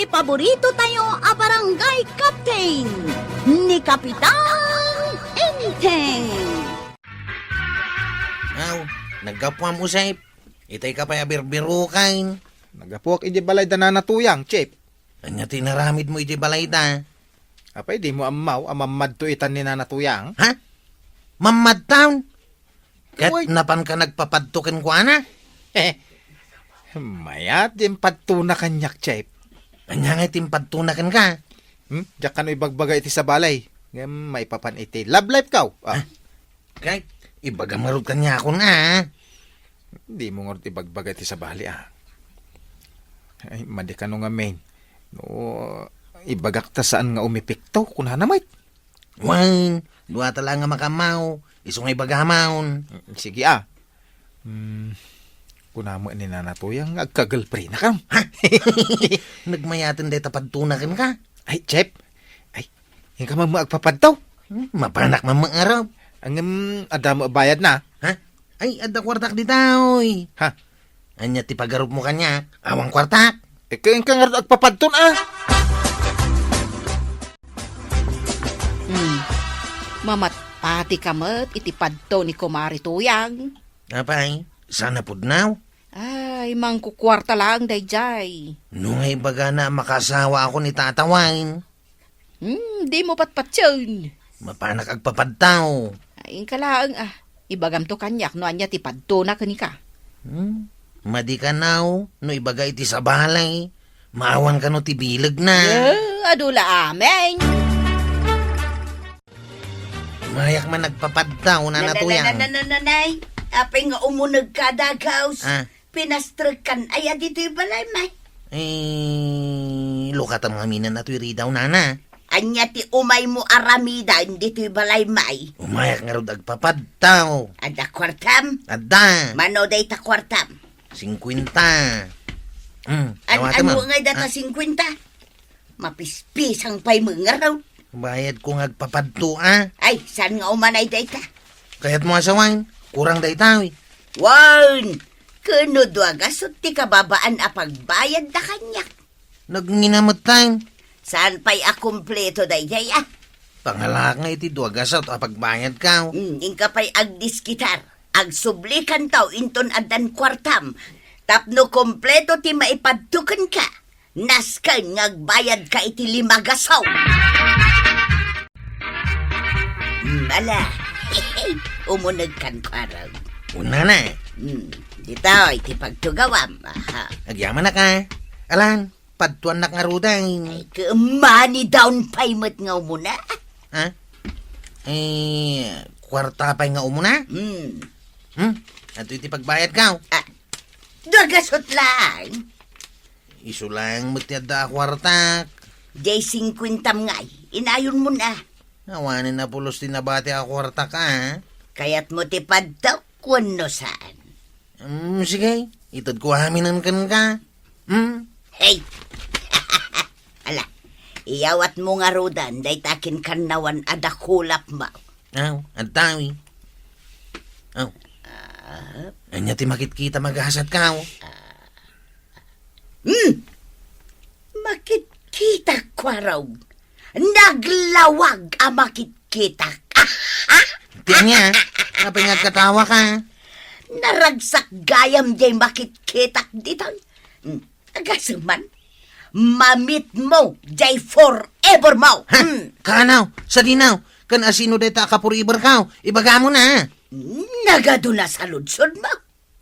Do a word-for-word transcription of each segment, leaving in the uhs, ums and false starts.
Paborito tayo a barangay captain, ni Kapitan Enteng. Aw, naggapuam, Usep. Itay ka pay a birbirukan. Naggapuak iti balay da Nana Tuyang, Chief. Ania ti inaramidmo iti balay da? Apay, dimo ammaw a mammadto itan ni Nana Tuyang? Ha? Mammadtaw? Ket Uy. Napanka nagpapadto kenkuana? Mayat, diay impaddutona kaniak, Chief. Ania ngay ti impaddutona kenka? Hmm? Diak kano ibagbaga iti sabali. Ngem maipapan iti love life ko. Ah. Ha? Kay, ibagam ngarud kaniakon, a. Dimo ngarud ibagbaga iti sabali, a. Ay, madi kano ngamin. No, ibagak ta saan nga umepekto, kunana met. Wen, duata laeng a makammaw, isu nga ibagamon. Mm, sige, a. Hmm, kunam ni Nana Tuyang nga agka-girlfriend-nak, a. Ha? Nagmayaten dayta paddutona kenka? Ay, Chief. Ay, inka man agpapadto. Hmm, mapanak man ngarud. Ngem, adda met bayadna. Ha? Ay, adda kuartak dita, oy. Ha? Ania ti pagarupmo kaniak? Awan kuartak. Ika, inka ngarud agpapadton, a. Hmm. Mamatpatika met iti padto ni Kumare Tuyang. Apay, saan a pudno? Ay, mangkukuarta laeng daydiay. No nga ibagana a makaasawaakon ni Tata Wine. Hmm, dimo patpatien. Mapanak agpapadto. Ay, inka laeng, a. Ibagamto kaniak no ania ti paddutona kenka. Hmm? Madi kano no ibaga iti sabali. Maawan kano ti bilegna. Eh, adu la amin. Mayak man agpapadto, Nana Tuyang. Na, na, na, na, nay. Apay nga umunegka, dagaws. A. Pinastrekkan aya ditoy balay, may? Eh, lukatam ngamin a natoy ridaw, Nana. Ania ti umaymo aramiden ditoy balay, may? Umayak ngarud agpapadto. Adda kuartam? Adda. Mano dayta kuartam? Singkuenta. Hmm, An-, awatem, ano a. Nga dayta singkuenta? Mapispisang pay met ngarud. Bayadko nga agpapadto, a. Ay, saan nga umanay dayta? Kayatmo a sawen, kurang dayta, wi. Wen, ken no dua gasut ti kababaan a pagbayadda kaniak. Nagngina met tayo. Saan pay a kumpleto daydiay, a? Pangalaak nga iti dua gasut a pagbayadko. Hmm, inka pay agdiskitar. Agsublikanto inton addan kuartam. Tapno kumpleto ti maipadto kenka. Nasken nga agbayadka iti lima gasut. Hmm, ala. Umunegkan, kuarog. Unana. Hmm, ditoy ti pagtugawam. Aha. Agyamanak, a. Alan, padtuannak ngaruden. Ay, ket money down payment nga umuna. Ha? Eh, kuarta pay nga umuna? Hmm. Hmm? Adtoy ti pagbayadko. A, dua gasut laeng. Isu laeng met ti adda a kuartak. Diay singkuentam ngay, inayonmon a. Awanen a pulos ti nabati a kuartak, a. Kayatmo ti padto wenno saan? Mm, sige, itedko aminen kenka. Mm? Hey! Ala, iyawatmo ngaruden dayta kinkannawan a dakulapmo. Aw, adda wi. Aw. Ah. Ania ti makitkitam a gasatko? Hmm. Makitkitak, kuarog. Naglawag a makitkitak. Ti ania? Apay nga agkatawaka? Naragsak gayam diay makitkitak ditoy. Hmm. Agasem man, mamitmo diay forever mo. Ha? Hmm. Kaanaw, sadinaw, ken asino dayta a ka-forever ko? Ibagamo na. Nagadu na saludsodmo.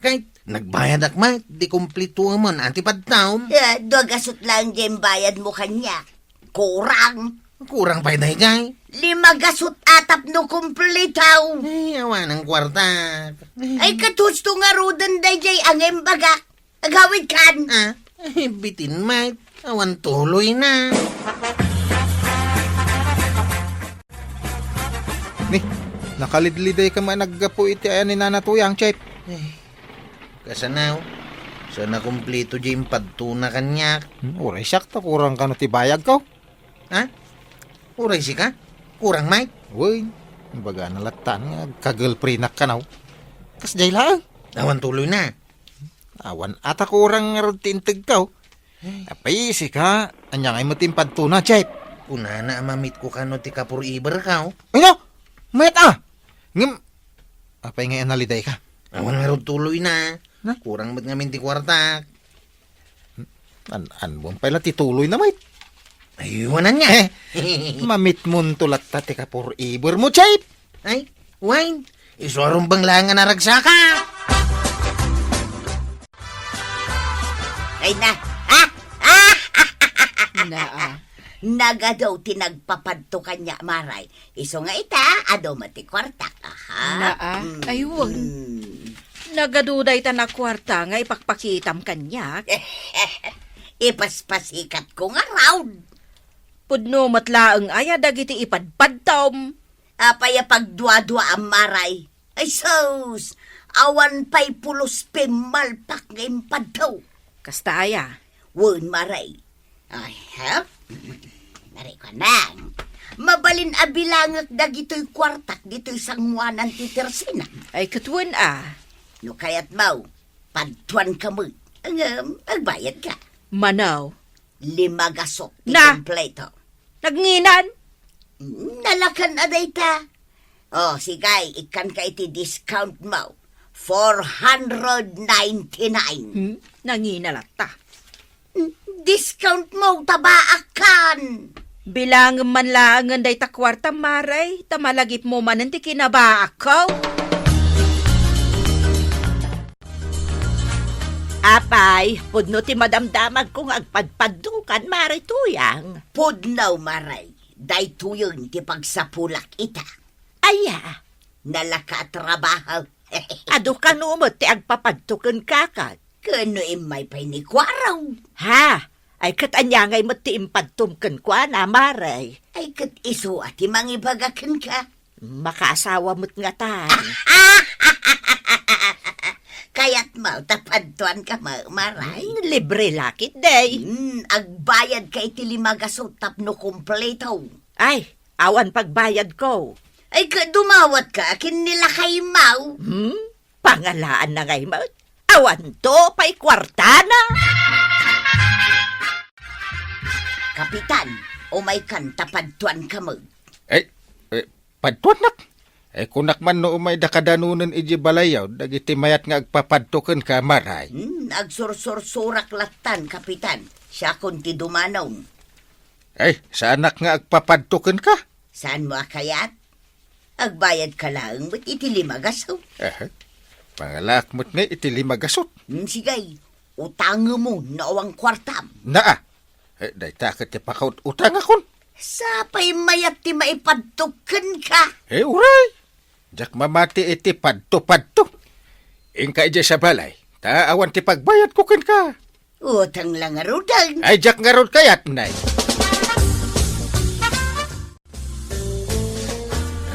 Kay nagbayadak met, di kumpletuemon a ti padtom. Eh, dua gasut laeng diay bayadmo kaniak. Kurang. Kurang pay daydiay. Lima gasut a tapno kumpleto. Ay, awanen kuartak. Ay, ket husto ngaruden daydiay a nga imbagak. Agawidkan. Ah, eh, bitin met. Awan tuloy na. Ni, nakalidlidayka met a naggapu iti aya ni Nana Tuyang, Chef. Eh, kasanaw, saan a kumpleto diay impadtona kaniak. Hmm, uray siak ta kurang kano ti bayadko. Ha? Uray sika? Kurang met? Wen, ibagana latta nga agka-girlfriendak kano. Kasdiay laeng. Awan tuloy na. Awan a ta kurang ngarud ti integko. Apay, sika, ania ngay met ti impadtona, Chief? Kunana a mamitko kano ti ka-forever ka, oh. Ay, no? Mayat a! Ngem, apay ngay a naliday ka? Awan ngarud tuloy na. Na? Kurang met ngamin ti kuartak. An-, anbon pay la ti tuloy na, mate? Ay, wanan nga. Eh, mamitmonto latta ti ka-forever mo, Chief. Ay, wen, isu a rumbeng laeng a naragsaka. Ay na. Ah! Ah! Naa. Nagadu ti nagpapadto kaniak, Maray. Isu nga ita, adu met ti kuartak. Aha. Naa. Mm, ay, wen. Mm. Nagadu dayta a kuarta nga ipakpakitam kaniak. Ipaspasikatko ngarud. Pudno met laeng aya dagiti ipadpadtom. Apay a pagduaduaam, Maray? Ay sus, awan pay pulos pimmalpak nga impadto. Kasta aya? Wen, Maray. Ay, ha? Maray ko nang. Mabalin a bilangek dagitoy kuartak ditoy sangoanan ti tersina. Ay, ket wen a. No kayatmo, padtuanka met. Ngem, agbayadka. Mano? Lima gasut ti Na! Kompleto. Nagnginan? Mm, nalakan a dayta. Oh, sige, ikkanka iti discount mo. Four hundred ninety-nine. Hmm? Nangina latta. Mm, discount mo, tabaakkan. Bilangem man laengen dayta kuarta, Maray, ta malagipmo manen ti kinabaakko. Apay, pudno ti madamdamagko nga agpadpadtokan, Maray Tuyang. Pudno, Maray. Daytoyen ti pagsapulak ita. Aya? Nalaka a trabaho. Adu kano met ti agpapadto kenka, ket? Ken no immay pay ni Kuarong. Ha? Ay, ket ania ngay met ti impadtom kenkuana, Maray? Ay, ket isu a ti mangibaga kenka. Makaasawa met ngatan. Kayatmo ta padtuanka, Ma-, Maray? Hmm, libre la ketdi. Hmm, agbayadka iti lima gasut tapno kompleto. Ay, awan pagbayadko. Ay, ka-, dumawatka ken ni lakaymo. Hmm? Pangalaanna ngay met? Awanto pay kuartana. Kapitan, umaykan ta padtuanka met. Ay, eh, padtuannak? Eh, kunak man no umayda kadanonen idiay balayyo dagiti mayat nga agpapadto kenka, Maray. Hmm, agsursursurak lattan, Kapitan. Siakon ti dumanon. Ay, saanak nga agpapadto kenka? Saanmo a kayat? Agbayadka laeng met iti lima gasut. Aha. Pangalaak met ngay iti lima gasut. Hmm, sige. Utangemo no awan kuartam. Naa. Eh, dayta ket ti pakaut-utangakon. Sapay mayat ti maipadto kenka. Eh, uray. Diak mamati iti padto-padto. Inka idiay sa balay, ta awan ti pagbayadko kenka. Utang la ngaruden. Ay, diak ngarud kayat, nay.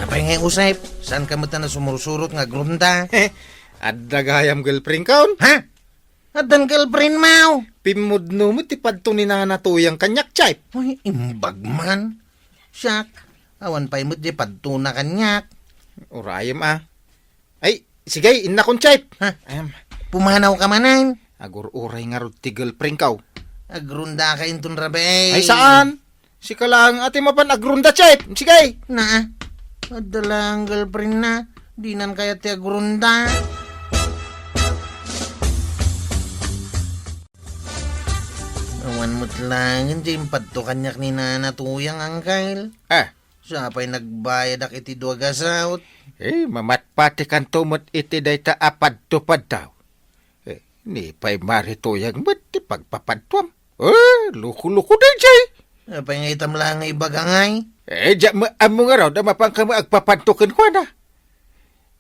Apay ngay, Usep? Saanka met a nasumursurot nga agrunda? Adda gayam girlfriendkon. Ha? Addan girlfriendmo? Pimmudno met ti padto ni Nana Tuyang kaniak, Chief. Uy, imbag man. Siak, awan pay met diay padtona kaniak. Urayem a. Ay, sige, innakon, Chief. Ha? Em, pumanawka manen? Agur-uray ngarud ti girlfriendko. Agrundaka inton rabii. Ay, saan? Sika laeng a ti mapan agrunda, Chief. Sige. Naa. Adda laeng girlfriendna. Dinan kayat ti agrunda. Awan met laeng ti impadto kaniak ni Nana Tuyang, Angkel. Ah. Sapay nagbayadak iti dua gasut. Eh, mamatpatikanto met iti dayta a padto-padto. Eh, ni pay Mari Tuyang met ti pagpapadtuam. Eh, loko-loko daydiay. Apay nga itam laeng nga ibaga ngay? Eh, diak met ammo ngarud a mapanka met agpapadto kenkuana.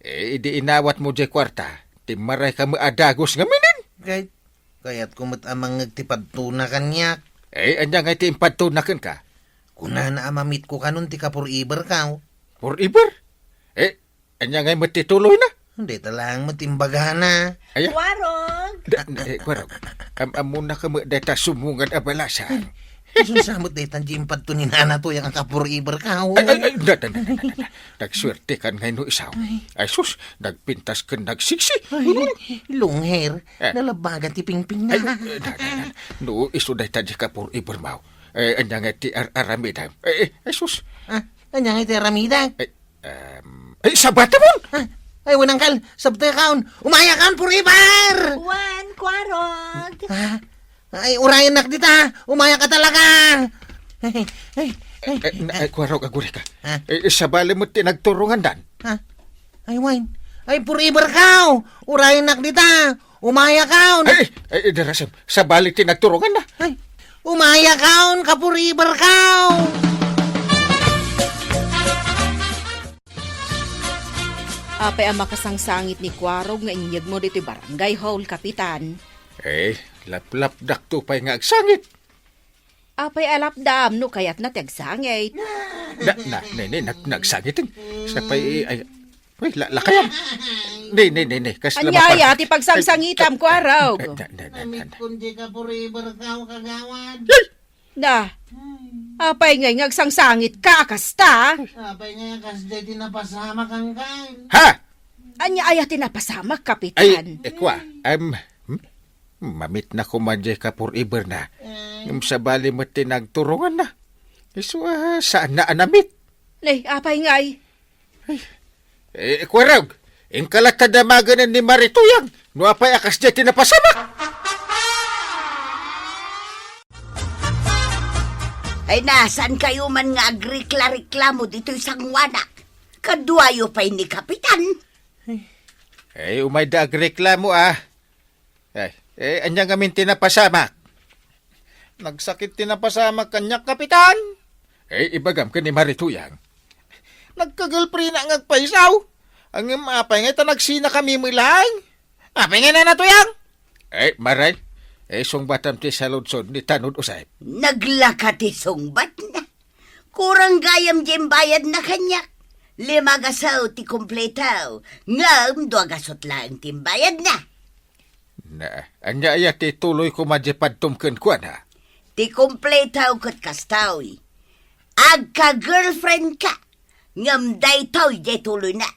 Eh, idi inawatmo diay kuarta, timmarayka met a dagus ngaminen. Kay, kayatko met a mangngeg ti padtona kaniak. Eh, ania ngay ti impadtona kenka? Kunana a mamitko kanon ti ka-forever ka, oh. Forever? Eh, ania ngay met ti tuloyna? Dayta laeng met imbagana. Aya? Warog! Da, eh, Warog. Am-, ammonaka met dayta sumungad a balasang. Isun sa met daytan di impadto ni Nana Tuyang a ka-forever ka, oh. Ay, ay, ay, da, da, da, da, da, da. Nagsuertekan ngay no isaw. Ay. Ay, sus, nagpintas ken nagsiksi. Ay, long hair. Eh. Nalabagan ti pingpingna. Ay, eh, da, da, da. No, isu dayta di ka-forever mo. Eh, anya nga ti ar-, aramidam? Eh, eh, ay, sus. Ah, anya nga ti aramidam? Eh, Em, ay, sabata mon! Ah, ay, wen, angkal, sabta kaon. Umaya kaon forever! Wen, Kuarog. Ah, ay, urayennak dita. Umaya ka talaga. Ay, ay, ay, Eh, eh, na, ay, Kuarog, aguri ka. Ah. Eh, sabali met ti nagturongandan. Ah, ay, wen. Ay, forever ka. Urayennak dita. Umaya kaon. Ay, ay, darasem, sabali ti nagturonganna. Ay, umaya kaon, ka-forever kaon. Apay a makasangsangit ni Kuarog nga inyegmo ditoy barangay hall, Kapitan? Eh, laplapdakto pay nga agsangit. Apay a lapdam no kayatna ti agsangit? Na, na, ne, ne, nag-, nagsangit, eh. Sapay, ay, ay, la-, lakayan. Ne, ne, ne, ne, kas Ania aya ti pagsangsangitam, Kuarog? Eh, na, na, na, na, na. Amit kun di ka forever ka, kagawad. Yay! Na, apay ngay nga agsangsangit ka, kasta? Apay ngay kas di ti napasamak, angkal? Ha? Ania aya ti napasamak, Kapitan? Ay, eh, kwa, em, hmm? Mamitna koma diay ka-forever na. Eh. Ngem sabali met ti nagturonganna. Isu a, saanna a namit. Ne, apay ngay? Ay. Eh, Kuarog, inka latta damagen ni Mari Tuyang, no apay a kasdiay ti napasamak. Ay, na, saan kayo man nga agrekla-reklamo ditoy sanguanak? Kaduayo pay ni Kapitan. Eh, umayda agreklamo, ah. Eh, eh, ania ngamin ti napasamak? Nagsakit ti napasamak kaniak, Kapitan. Eh, ibagam ken ni Mari Tuyang. Nagka-girlfriend-na nga agpaysaw. Ngem apay ngay ta nagsinakami met laeng? Apay ngay, Nana Tuyang? Eh, Mari, eh, sungbatam ti saludsod ni Tanod Usep. Naglaka ti sungbatna. Kurang gayam diay imbayadna kaniak. Lima gaso ti kumpleto, ngem dua gasot laeng ti imbayadna. Na, ania aya ti tuloy koma diay padtom kenkuana? Ti kumpleto ket kastoy. Agka-girlfriend ka, ngem daytoy diay tuloyna.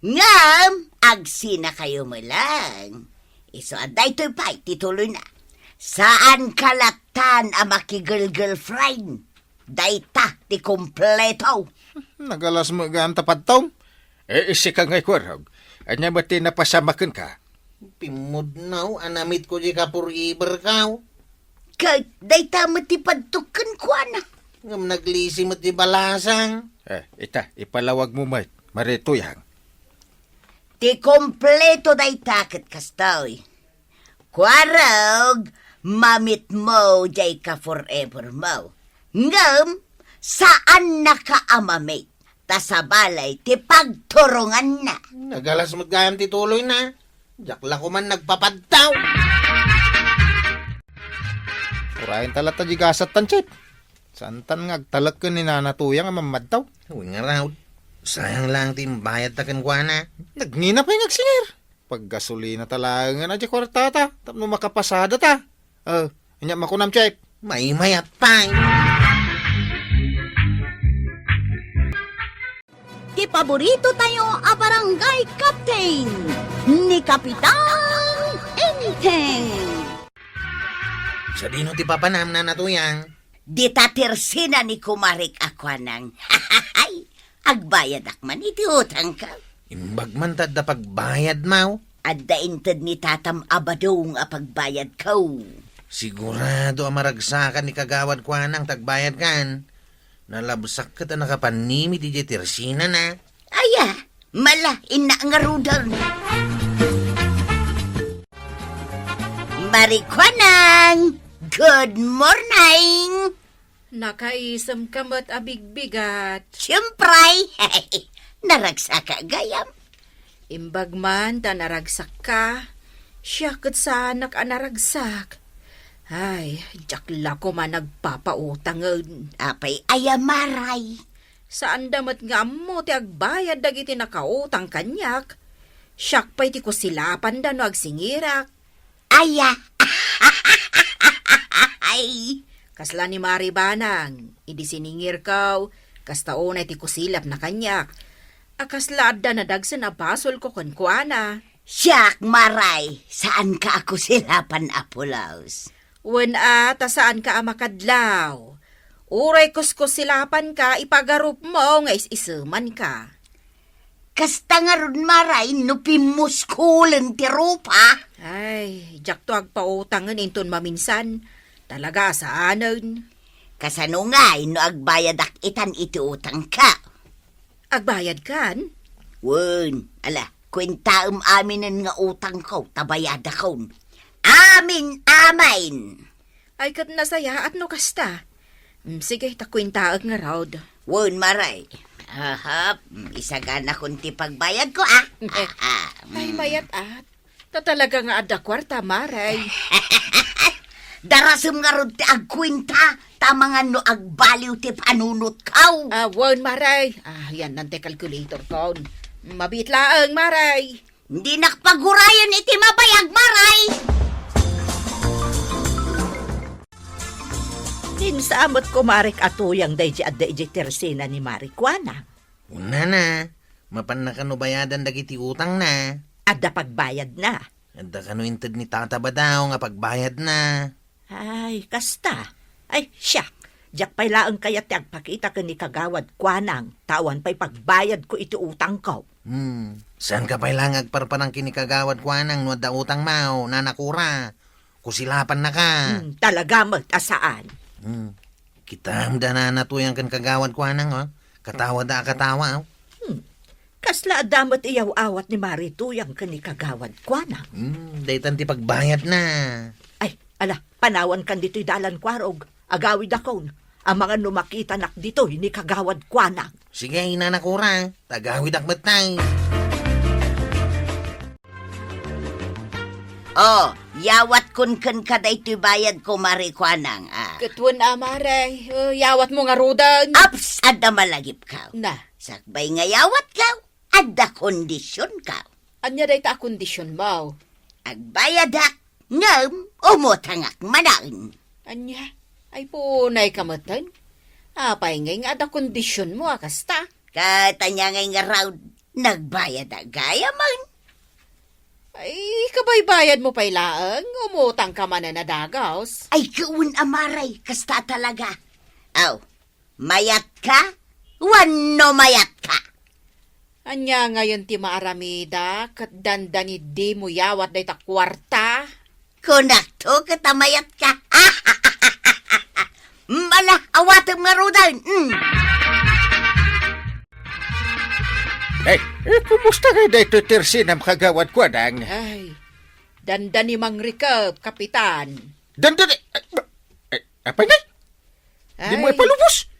Ngem agsinakayo met laeng. Isu a daytoy pay ti tuloyna. Saanka lattan a makigirl-girlfriend. Dayta ti kumpleto. Nagalas met gayam ta padtom. Eh, sika ngay, Kuarog. Ania met ti napasamak kenka? Pimmudnaw a namitko diay ka-forever kaw. Ket dayta met ti padtok kenkuana. Ngem naglisi met ti balasang. Eh, ita, ipalawagmo met, Mari Tuyang. Ti kumpleto dayta ket kastoy. Kuarog, mamitmo diay ka-forever mo. Ngem, saannaka a mamit, ta sabali ti pagturonganna. Nagalas met gayam ti tuloyna. Diak la koman nagpapadtaw. Urayen ta latta diay gasattan, Chef. Saantan nga agtalek ken ni Nana Tuyang a mammadtaw. Wen ngarud, sayang laeng ti imbayadta kenkuana. Nagngina pay nga agsingir. Paggasolina ta laengen a diay kuartata tapno makapasada ta. Eh, ania makunam, Chef? Maymayat pay. Ti paborito tayo a barangay captain, ni Kapitan Enteng. Sadino ti papanam, Nana Tuyang? Dita tersina ni kumarik a kuanang, agbayadak man iti utangko. Imbag man ta adda pagbayadmo. Adda inted ni tatam a badong a pagbayadko. Sigurado a maragsakan ni kagawad kuanang ta agbayadkan. Nalabsak ket a nakapannimid idiay tersinana. Aya, mala, innak ngaruden. Mari Kuanang, good morning! Nakaisem ka met a bigbigat. Siyempre! Naragsaka gayam. Imbag man ta naragsakka, siak ket saanak a naragsak. Ay, diak la koma nagpapautangen. Apay aya, Mari? Saanda met nga ammo ti agbayad dagiti nakautang kaniak. Siak pay ti kusilapanda no agsingirak. Aya. Ay, Kasla ni Mari Banang, idi siningirko, kasta unay ti kusilapna kaniak. A kasla adda nadagsen a basolko kenkuana. Siak, Maray, saanka a kusilapan a pulos. Wen a, ta saanka a makadlaw. Uray kuskusilapanka, ipagarupmo nga is-isemanka. Kasta ngarud, Maray, no pimmuskulen ti rupa? Ay, diakto agpautangen inton maminsan. Talaga a saanen. Kasano ngay no agbayadak itan iti utangko? Agbayadkan? Wen, ala, kuentaem aminen nga utangko, ta bayadakon. Amin, amin! Ay, ket nasayaat no kasta. Mm, sige, ta kuentaek ngarud. Wen, Maray. Ahap, mm, isaganakon ti pagbayadko, ah. Ah, ah, Ay, mm. Mayat-at. Ta talaga nga adda kuarta, Maray. Darasem ngarud ti agkuenta, ta mangan no agbaliw ti panunotko. Ah, wen, Maray. Ah, yan, nante calculator ko. Mabiit laeng, Maray. Dinak pagurayen iti mabayag, Maray. Kinsa met, kumarek, a tuyang daydi adda idiay tersena ni Mari Kuana? Unana, mapanna kano bayadan dagiti utangna? Adda pagbayadna. Adda kano inted ni Tata Badaw nga pagbayadna? Ay, kasta. Ay, siak. Diak pay laeng kayat ti agpakita ken ni Kagawad Kuanang, ta awan pay pagbayadko iti utangko. Hmm. Saanka pay laeng agparparang ken ni Kagawad Kuanang no adda utangmo, Nana Cora. Kusilapannaka. Hmm, talaga met a saan. Hmm. Kitam da Nana Tuyang ken Kagawad Kuanang, oh. Katawa da a katawa, oh. Hmm. Kasla adda met iyaw-awat ni Mari Tuyang ken ni Kagawad Kuanang. Hmm, daytan ti pagbayadna. Ay, ala, panawankan ditoy dalan, Kuarog. Agawidakon. Amangan no makitanak ditoy ni Kagawad Kuanang. Sige, Nana Cora, ta agawidak met tay. Oh, yawatkon kenka daytoy bayadko, Mari Kuanang, ah. Ket wen a, Mari, eh, yawatmo ngaruden. Aps, adda malagipko. Na. Sakbay nga yawatko, adda kondisionko. Ania dayta a kondisionmo? Agbayadak, ngem umutangak manen. Ania? Ay, punay ka metten. Apay ngay nga adda kondisionmo a kasta? Ket ania ngay ngarud, nagbayadak gayamen. Ay, kabaybayadmo pay laeng, umutangka manen a dagus. Ay, ket wen a, Mari, kasta talaga. Aw, mayatka? Wenno mayatka? Ania ngayen ti maaramida ket dandani dimo yawat dayta kuarta? Kunakto ket a mayatka. Mala, awatem ngaruden. Mm. Eh, eh, kumusta ngay daytoy tersenam, Kagawad Kuanang? Ay, dandani mangrikep, Kapitan. Dandani, eh, eh, apay ngay? Dimo ipalubos?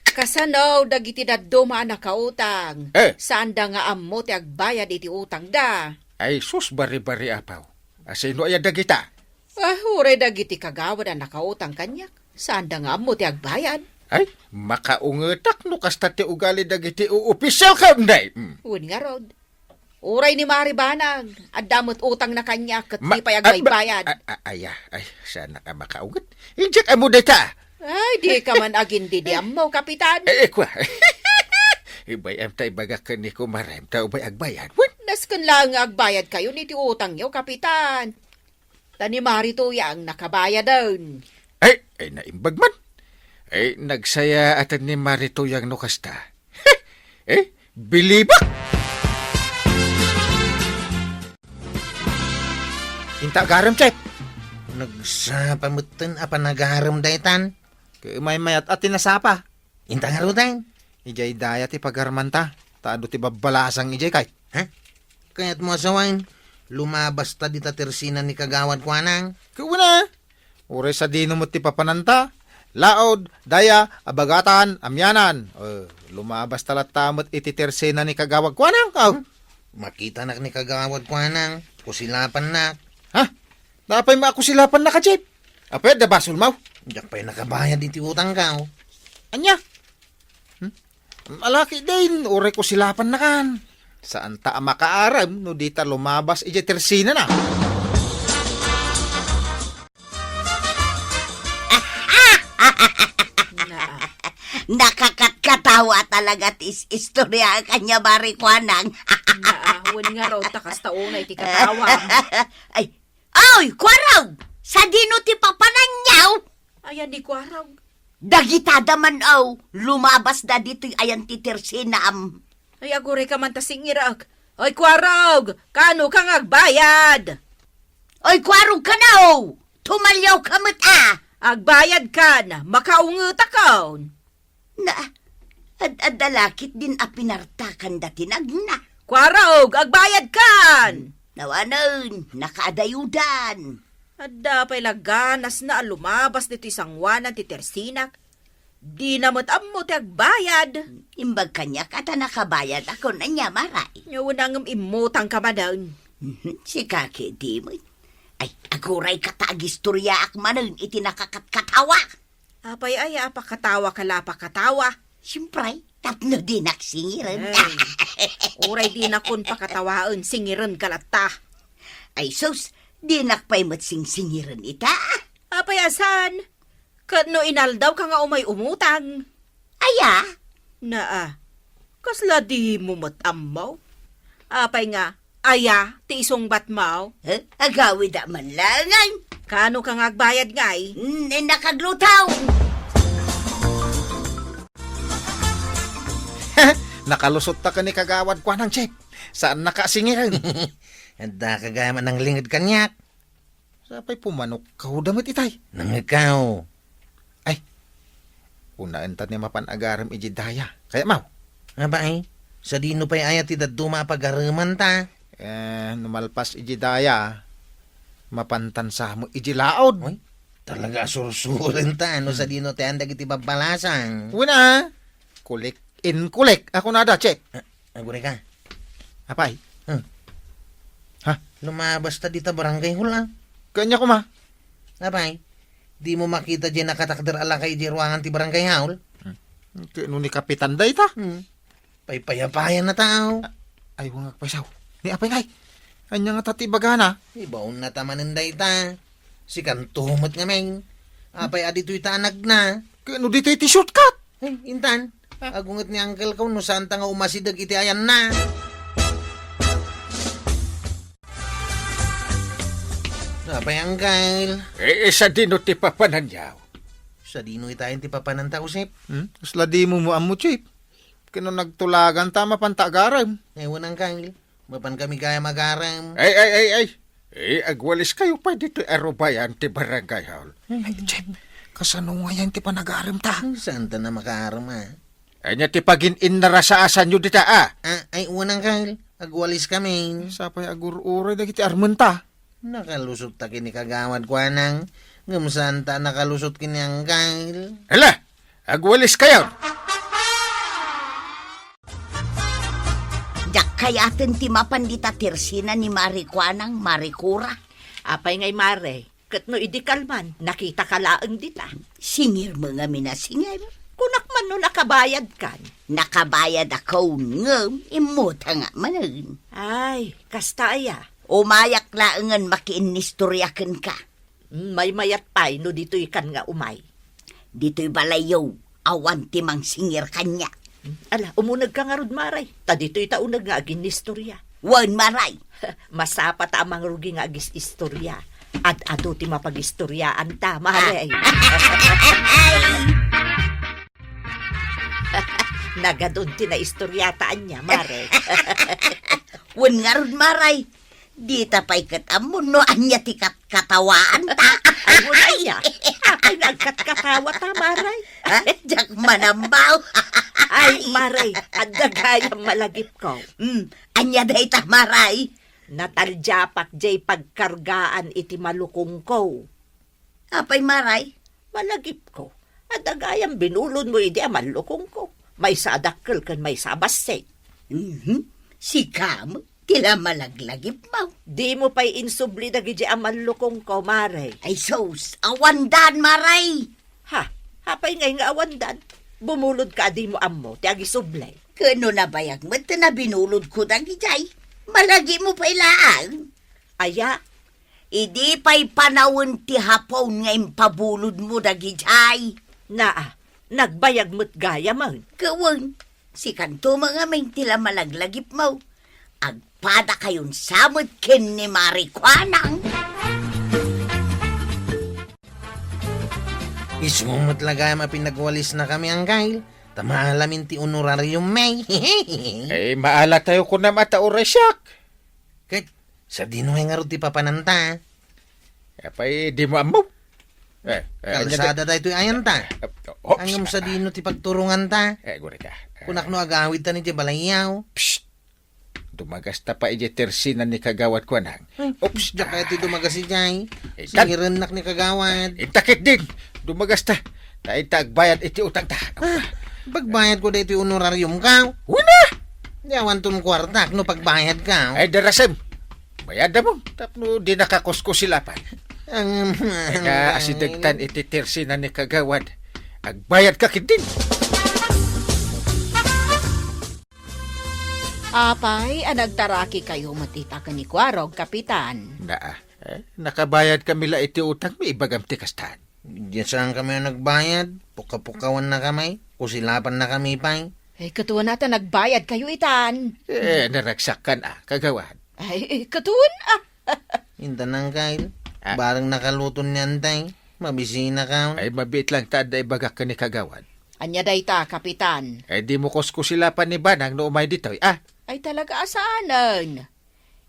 Kasano dagiti dadduma a nakautang? Eh. Saanda nga ammo ti agbayad iti utangda. Ay, sus, bari-bari, apaw. Asino aya dagita? Ah, uray dagiti kagawad a nakautang kaniak. Saanda nga ammo ti agbayad. Ay, makaungetak no kasta ti ugali dagiti uopisyal, ken, day. Mm. Wen ngarud. Uray ni Mari Banang, adda met utangna kaniak ket Ma-, di pay ah, ma-, agbaybayad. Ah, ah, ay, ah, ay, saanak a makaunget. Idiak ammo dayta. Ay, di ka man agin-, di, di ammo, Kapitan. Eh, eh, kua. Ibay-am ta ibaga ken ni kumarem ta umay agbayad. Wen? Nasken laeng nga agbayad kayo iti utangyo, Kapitan. Ta ni Mari Tuyang nakabayaden. Ay, ay, naimbag man. Ay, nagsayaat ni Mari Tuyang no kasta. Eh, bilibak! Inta agarem, Chef. Nagsapa metten a panagarem daytan. Ket maymayat a ti nasapa. Inta ngaruden. Idiay daya ti pagarmanta, ta adu ti babbalasang idiay, kay. Ha? Kayatmo a sawen, lumabasta dita tersena ni Kagawad Kuanang? Ket wen a. Uray sadino met ti papananta, laud, daya, abagatan, amianan. Eh, lumabasta latta met iti tersena ni Kagawad Kuanang, aw. Hmm? Makitanak ni Kagawad Kuanang, kusilapannak. Ha? Apay makusilapannak, Chef? Apay adda basolmo? Diak pay nakabayad iti utangko. Ania? Hmm? Malaki din, uray kusilapannakan. Saanta a makaarem no dita lumabas idiay tersenana. Nakakatkatawa talaga ti is-, istorya kanya, Mari Kuanang. Naa, wen ngarud ta kasta unay ti katawam. Ay, oy, Kuarog! Sadino ti papananyaw? Ayan ni Kuarog. Dagitada man, aw, lumabas da ditoy ayan ti tersinam. Ay, aguray ka man ta singirek. Ay, Kuarog, kano ka nga agbayad? Ay, Kuarog kano! Tumalyaw ka met, a! Agbayad kan, makaungetakon. Na, ad-adda lakit din a pinartakan da ti nagna. Kuarog, agbayad kan! Nawanen, nakaadayudan. Adda pay la ganasna a lumabas ditoy sanguanan ti tersinak. Dina met ammo ti agbayad. Imbag kaniak a ta nakabayadakon, ania, Maray? Nya, wen a ngem immutang ka manen. Mhm, sika ketdi met. Ay, aguray ka ta agistoriaak manen iti nakakatkatawa. Apay aya a pakatawa ka la pakatawa? Siempre, tapno dinak singiren. Ay, uray dinakon pakatawaen, singiren ka latta. Ay sus, dinak pay met singsingiren ita. Apay a saan? Ket no inaldaw ka nga umay umutang? Aya? Naa, kasla dimo met ammo? Apay nga, aya ti isungbatmo? Eh, agawida man laeng. Kano ka nga agbayad ngay? Mm, eh, nakaglutaw. Nakalusot ta ken ni Kagawad Kuanang, Chef. Saan nakasingiren? Adda ka gayam a nanglinged kaniak. Sapay pumanukkaw da met itay. Nangngegkaw. Ay, kunaen ta ni mapan agarem iji daya. Kayatmaw? Apay, sadino pay aya ti dadduma a pagareman ta? Eh, no malpas iji daya, mapantan sa mo iji laod. Uy, talaga a sursuren ta, no, hmm, sadino ti andagiti babbalasang. Wen a, kulik in kulik. Ako na da, check. Ah, Aguray ka. Apay? Hmm. Ha? Lumabas ta dita barangay hall, a. Kanya kuma? Apay? Dimo makita diay nakatakder a lakay diay ruangan ti barangay hall? Hmm. Kano ni Kapitan dayta? Hmm. Paypayapayan na tao. A-, ay, wangag paysaw. Ni apay ngay? Anya nga ta ti ibagana? Ibaon na ta manen dayta. Sikanto met ngamin. Apay a ditoy ta anagna? Kano ditoy ti shortcut? Ay, intan. Agunget ni Uncle ko no saan ta nga umasideg iti ayanna. Apay, Uncle? Eh, eh, sadino ti papananyaw? Sadino itayen ti papananta, Usip? Hmm? Kasla dimo mo ammo, Chip? Kano nagtulagan ta mapanta agarem? Ewan, Uncle. Mapan kami gayam agarem. Ay, ay, ay, ay. Eh, agwalis kayo pay ditoy arubayan ti barangay hall. Ay, Chip, kasano ngayan ti panagarem ta? Saan ta na makaarem, a? Anya ti pagin-innarasasanyo dita, a? A, ay, wen, Uncle. Agwalis kami. Sapay agur-uray dagiti armenta. Nakalusot ta ken ni Kagawad Kuanang, ngem saan ta nakalusot ken ni Uncle. Hala! Agwalis kayo! Diak kayaten ti mapan dita tersina ni Mari Kuanang, Mari Kura. Apay ngay, Mare? Ket no idi kalman, nakitaka laeng dita. Singir mo ngamin a singir. Kunak man no nakabayad kan. Nakabayad ako, ngem immutang manen. Ay, kasta aya? Umayak laengen makiinnistorya kenka. Mm, maymayat pay no ditoy kan nga umay. Ditoy balayyo, awan ti mangsingir kaniak. Ala, umuneg ka ngarud, Mare. Ta ditoy ta uneg nga aginnistorya. Wen, Mare. Masapa ta a mangrugi nga agis-istorya. Ad-adu ti mapagistoriaan ta, Mare. Ah. Nagadun ti naistorya ta ania, Mare. Wen ngarud, Mare. Dita pay ket ammo no ania ti kat-, katawaan ta. Ay, wala ya. Apay nga agkatkatawa ta, Mare? Ha? Diak manambaw. Ay, Mare, adda gayam malagipko. Hmm, ania dayta, Mare? Nataldiapak diay pagkargaan iti malukongko. Apay, Mare? Malagipko. Adda gayam binulodmo idi a mallukongko. Maysa a dakkel ken maysa a bassit. Mhm. Sika met ti la malaglagipmo. Dimo pay insubli dagidi a mallukongko, Mare. Ay sus, awandan, Mare. Ha? Apay ngay nga awandan? Bumulodka a dimo ammo ti agisubli. Ket no nabayag met ti nabinulodko dagidiay, malagipmo pay laeng. Aya? Idi pay panawen ti Hapon nga impabulodmo dagidiay. Naa, Nagbayag met gayam. Wen, sikanto met ngamin ti la malaglagipmo. Agpadakayon sa met ken ni Mari Kuanang. Isu met la gayam a pinagwalisnakami, Angkel, ta maalamin ti honorarium mi. Eh, maalatayo kunam a ta uray siak. Ket sadino ngay ngarud ti papananta? Apay, dimo ammo? Eh, eh, kalsada daytoy ayanta. Eh, oops. Ngem sadino ti pagturonganta? Eh, guri ka. Eh. Kunak no agawidtan idiay balayyo. Psst! Dumagasta pay idiay tersina ni Kagawad Kuanang. Hmm. Oops. Diak kayat ti dumagas idiay. Eh, singirennak ni Kagawad. Inta ketdin. Dumagasta. Ta inta agbayad iti utangta. Ah, pagbayadko daytoy honorariumko. Wen a! Di awanton kuartak no pagbayadko. Ay, darasem. Bayadamon tapno dinaka kuskusilapan. Ang, ika, asidegtan iti tersina ni Kagawad. Agbayadka ketdin. Apay a nagtarakikayo met ita ken ni Kuarog, Kapitan? Naa, eh, nakabayadkami la iti utangmi, ibagam ti kastan. Diay saankami a nagbayad, pukapukawannakami, kusilapannakami pay. Eh, ket wen a ta nagbayadkayo itan. Eh, naragsakkan a, Kagawad. Ay, eh, ket wen a. Intan, Angkel. Ah. Bareng nakaluton ni Antay. Mabisinakon. Ay, mabiit lang ta adda ibagak ken ni Kagawad. Ania dayta, Kapitan? Ay, dimo kuskusilapan ni Banang no umay ditoy, ah? Ay, talaga a saanen.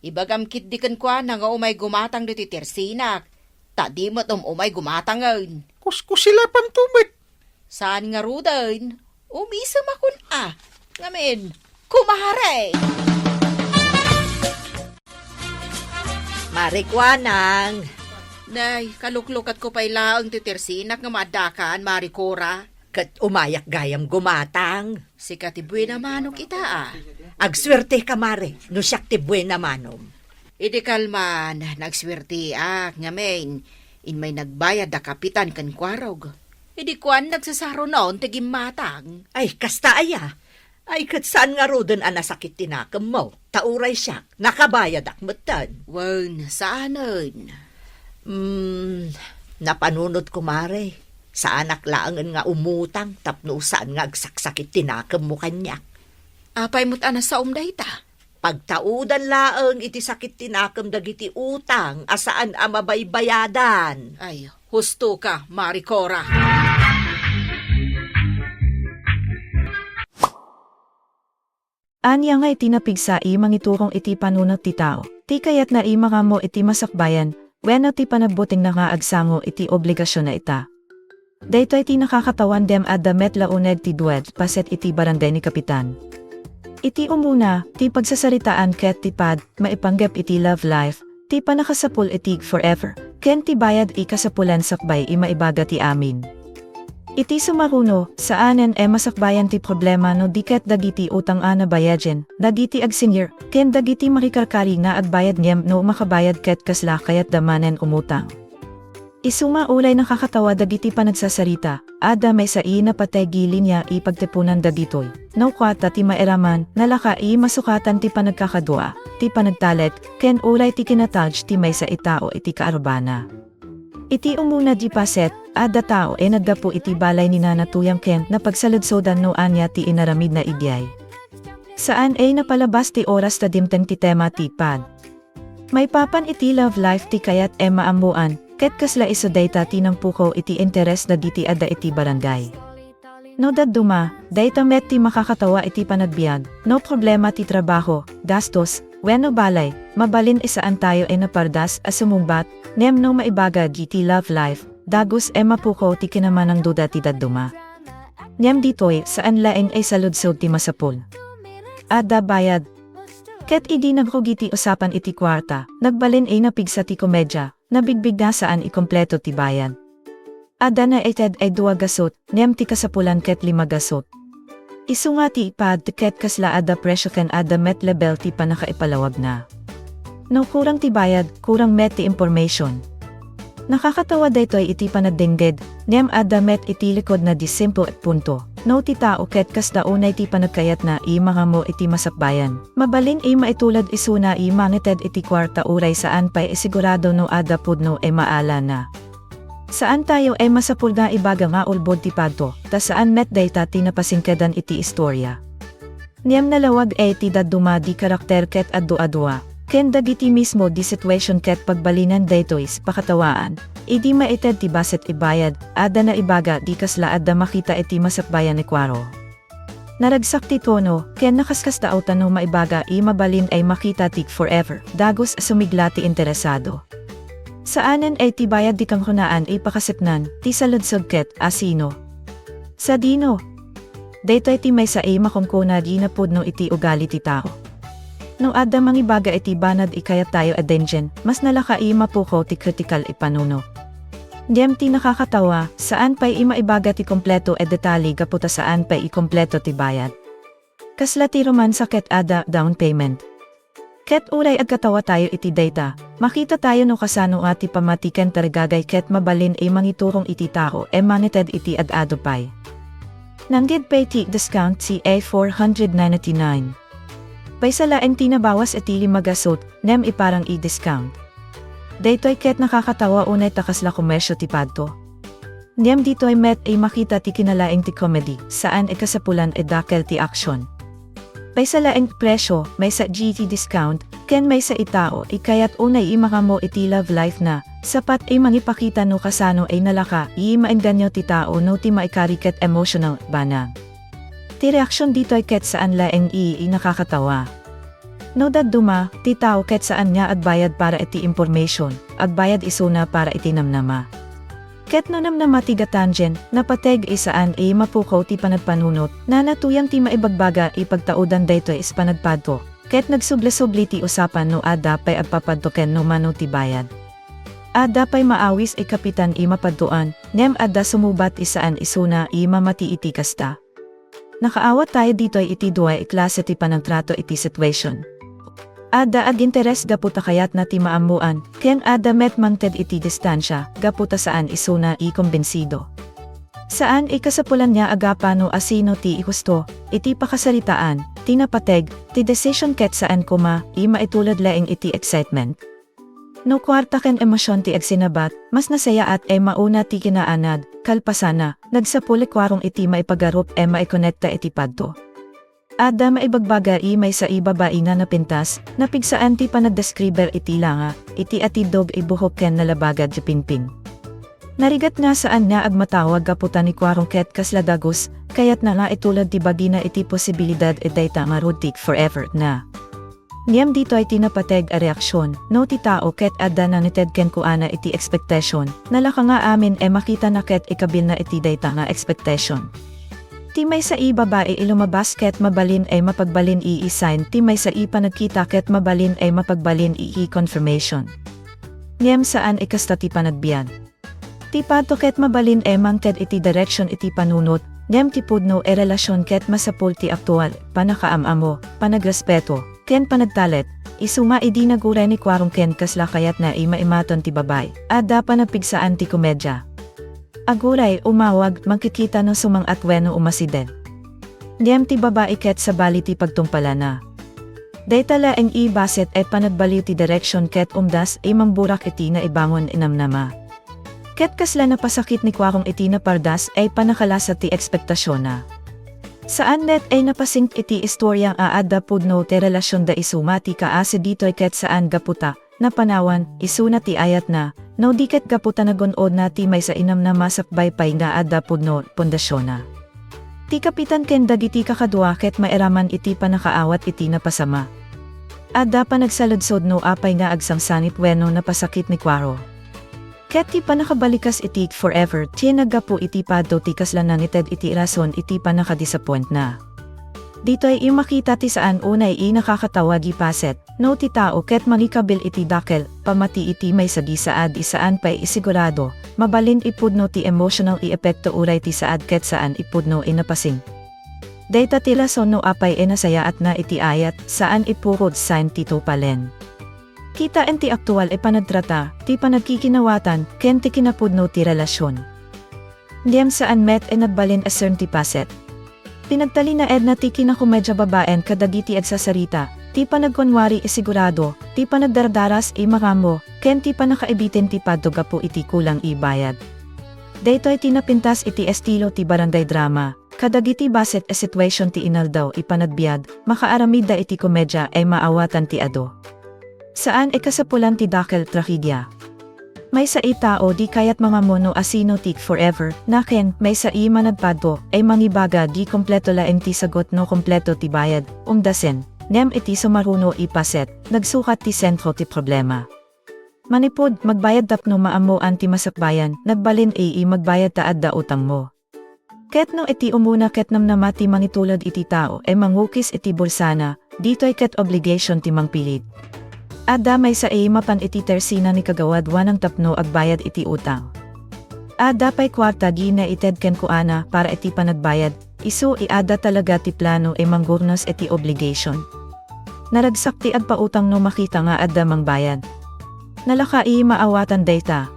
Ibagam ketdi kenkuana nga umay gumatang ditoy tersinak, ta di met um-umay gumatangen. Kuskusilapamto met. Saan ngaruden? Umisemakon a. Ngamin, kumare! Mari Kuanang. Nay, kaluklukatko pay laeng ti tersinak nga maaddakan, Mari Cora. Ket umayak gayam gumatang. Sika ti buena manok ita, a. Agsuerteka, Mari, no siak ti buena manom. Idi kalman, nagsuerteak, ngamin, immay nagbayad da Kapitan ken Kuarog. Idi kuan, nagsasarunon ti gimmatang. Ay, kasta aya. Ay, ket saan ngaruden a nasakit ti nakemmo? Ta uray siak, nakabayadak metten. Wen, saanen. Hmm, napanunotko, Mari. Saanak laengen nga umutang tapno saan nga agsaksakit ti nakemmo kaniak. Apay met a nasaom dayta? Pagtaudan laeng iti sakit ti nakem dagiti utang a saan a mabaybayadan. Ay, husto ka, Mari Cora. Ania nga iti napigsa a mangiturong iti panunot ti tao, ti kayatna a mangammo iti masakbayan, wenno ti panagbutingna nga agsango iti obligasionna ita. Daytoy ti nakakatawa ngem adda met la uneg ti duet paset iti barangay ni Kapitan. Iti umuna, ti pagsasaritaan ket ti pad, maipanggep iti love life, ti pannakasapul iti forever, ken ti bayad a kasapulan sakbay a maibaga ti amin. Iti sumaruno, saanen a masakbayan ti problema no di ket dagiti utang a nabayaden, dagiti agsingir, ken dagiti makikarkari nga agbayad ngem no makabayad ket kasla kayatda manen umutang. Isu nga uray nakakatawa dagiti panagsasarita, adda maysa a napateg a linia a pagtipunan dagitoy. No kuarta ti mairaman, nalaka a masukatan ti panagkakadua, ti panagtalek, ken uray ti kinatalek ti maysa a tao iti kaarabana. Iti umuna a paset, adda tao a naggapu iti balay ni Nana Tuyang ken napagsaludsodan no ania ti inaramidna idiay. Saan a napalabas ti oras ta dimteng ti tema ti pad. Maipapan iti love life ti kayat a maammoan, ket kasla isu dayta ti nangpukaw iti interes dagiti adda iti barangay. No dadduma, dayta met ti makakatawa iti panagbiag, no problema ti trabaho, gastos, wenno balay, mabalin a saantayo a napardas a sumungbat, ngem no maibaga iti love life, dagus a mapukaw ti kinamanangduda ti dadduma. Ngem ditoy, saan laeng a saludsod ti masapul. Adda bayad. Ket idi nagrugi ti usapan iti kuarta, nagbalin a napigsa ti komedia, nabigbigda saan a kompleto ti bayad. Adda naited a dua gasut, ngem ti kasapulan ket lima gasut. Isu nga ti pad ket kasla adda presyo ken adda met level ti pannakaipalawagna. No kurang ti bayad, kurang met ti information. Nakakatawa daytoy iti panagdengngeg, ngem adda met iti likudna ti simple a punto. No ti tao ket kasda unay ti panagkayatna a mangammo iti masakbayan, mabalin a maitulod isuna a mangited iti kuarta uray saan pay a sigurado no adda pudno a maalana. Saan tayo a masapul nga ibaga nga ulbod ti padto, ta saan met dayta ti napasingkedan iti istoria. Ngem nalawag a ti dadduma di karakter ket adu-adua, ken dagiti mismo di situation ket pagbalinen daytoy pakatawaan. Idi maited ti bassit ibayad, adda naibaga di kasla adda makita iti masakbayan ni Kuaro. Naragsak ti tono, ken nakaskasdaaw ta no maibaga a mabalin a makita ti forever, dagus a sumigla ti interesado. Saanen a ti bayad ti kangrunaan a pakaseknan, ti saludsod ket, asino? Sadino? Daytoy ti maysa a makunkuna a napudno iti ugali ti tao. No adda mangibaga iti banag a kayat tayo a dengen, mas nalaka a mapukaw ti kritikal a panunot. Ngem ti nakakatawa, saan pay a maibaga ti kompleto a detalye gapu ta saan pay a kompleto ti bayad. Kasla ti romansa ket adda down payment. Ket uray agkatawa tayo iti dayta, makita tayo no kasano a ti pamati ken tarigagay ket mabalin a mangiturong iti tao a mangited iti ad-adu pay. Nangged pay ti discount ti A four hundred ninety-nine. Paysa laeng ti nabawas iti lima gasut, ngem iparang a discount. Daytoy ket nakakatawa unay ta kasla komersio ti padto. Ngem ditoy met a makita ti kinalaing ti comedy, saan a kasapulan a dakkel ti action. Paysa laeng presio, maysa a discount, ken maysa a tao a kayat unay a makaammo iti love life na, sapat a mangipakita no kasano a nalaka a maengganyo ti tao no ti maikari ket emotional banag. Ti reaksion ditoy ket saan laeng a nakakatawa. No dadduma, ti tao ket saan nga agbayad para iti information, agbayad isuna para iti namnama. Ket no namnama ti gatangen, napateg a saan a mapukaw ti panagpanunot, nanatuyang ti maibagbaga a pagtaudan daytoy a panagpadto, ket nagsubli-subli ti usapan no adda pay agpapadto ken no mano ti bayad. Adda pay maawis a kapitan a mapadtoan, ngem adda sumubat a saan isuna a mamati iti kasta. Nakaawat tayo ditoy iti dua a klase ti panagtrato iti situation. Adda aginteres gapu ta kayatna ti maammoan, ken adda met mangted iti distansia, gapu ta saan isuna a kumbinsido. Saan a kasapulan nga agapa no asino ti ihusto, iti pakasaritaan, ti napateg, ti decision ket saan koma a maitulod laeng iti excitement. No kuarta ken emosion ti agsinabat, mas nasayaat a mauna ti kinaanad, kalpasana, nagsapul a Kuarong iti maipagarup a maikonekta iti padto. Adda maibagbaga a maysa a babai nga napintas, napigsaan ti panagdeskriber iti langa, iti atiddog a buhok ken nalabaga ti pingping. Narigat nga saan nga agmatawag gapu ta ni Kuarong ket kasla dagus, kayatna nga itulod ti bagina iti posibilidad a dayta nga rudik forever na. Ngem ditoy ti napateg a reaksion, no ti tao ket adda nangited kenkuana iti expectation, nalaka nga amin a makitana ket ikabilna iti dayta nga expectation. Ti maysa a babai a lumabas ket mabalin a mapagbalin a sign, ti maysa a panagkita ket mabalin a mapagbalin a confirmation. Ngem saan a kasta ti panagbiag. Ti padto ket mabalin a mangted iti direksion iti panunot, ngem ti pudno a relasyon ket masapul ti aktual, panakaam-ammo, panagrespeto, ken panagtalek, isuna idi naguray ni Kuarong ken kasla kayatna a maimaton ti babai, adda panagpigsaan ti komedya. Aguray, umawag, mangkikita no sumang-at wenno umasideg. Ngem ti babai ket sabali ti pagtungpalana. Dayta laeng a bassit a panagbaliw ti direksion ket umdas a mangburak iti naibangon a namnama. Ket kasla napasakit ni Kuarong iti napardas a panakalasa ti ekspektasionna. Saan met a napasingpet iti istoria nga adda pudno ti relasionda isuna ti kaasi ditoy ket saan gapu ta napanawan isuna ti ayatna, no di ket gapu ta nagun-odna ti maysa a namnama sakbay pay nga adda pudno pundasionna. Ti kapitan ken dagiti kakadua ket mairaman iti panakaawat iti napasama. Adda panagsaludsod no apay nga agsangsangit wenno napasakit ni Kuaro. Ket ti panakabalikas iti forever ti naggapu iti padto ti kasla nangited iti rason iti panakadisappointna. Ditoy a makita ti saan unay a nakakatawa a bassit, no ti tao ket mangikabil iti dakkel, pamati iti maysa a saad a saan pay a sigurado, mabalin a pudno ti emotional a epekto uray ti saad ket saan a pudno a napasing. Dayta ti rason no apay a nasayaatna iti ayat, saan a puro sign ti tupalen. Kitaen ti aktual a panagtrata, ti panagkikinawatan, ken ti kinapudno ti relasyon. Ngem saan met a nagbalin a sign ti bassit. Pinagtalinaedna ti kinakomedia babaen kadagiti agsasarita, ti panagkunwari a sigurado, ti panagdardaras a maammo, ken ti panakaibitin ti padto gapu iti kulang a bayad. Daytoy ti napintas iti estilo ti barangay drama, kadagiti bassit a situation ti inaldaw a panagbiag, makaaramidda iti komedia a maawatan ti adu. Saan a kasapulan ti dakkel tragedia. Maysa a tao di kayat mangammo no asino ti forever na ken, maysa a managpadto a mangibaga di kompleto laeng ti sagut no kompleto ti bayad, umdasen, ngem iti sumaruno a paset, nagsukat ti sentro ti problema. Manipud magbayad tapno maammoan ti masakbayan, nagbalin a magbayad ta adda utangmo. Ket no iti umuna ket namnama ti mangitulod iti tao a mangukis iti bulsana, ditoy ket obligation ti mangpilit. Adda maysa a mapan iti tersina ni Kagawad Wanang tapno agbayad iti utang. Adda pay kuarta a naited kenkuana para iti panagbayad, isu a adda talaga ti plano a mangurnos iti obligation. Naragsak ti agpautang no makita nga adda mangbayad. Nalaka a maawatan dayta.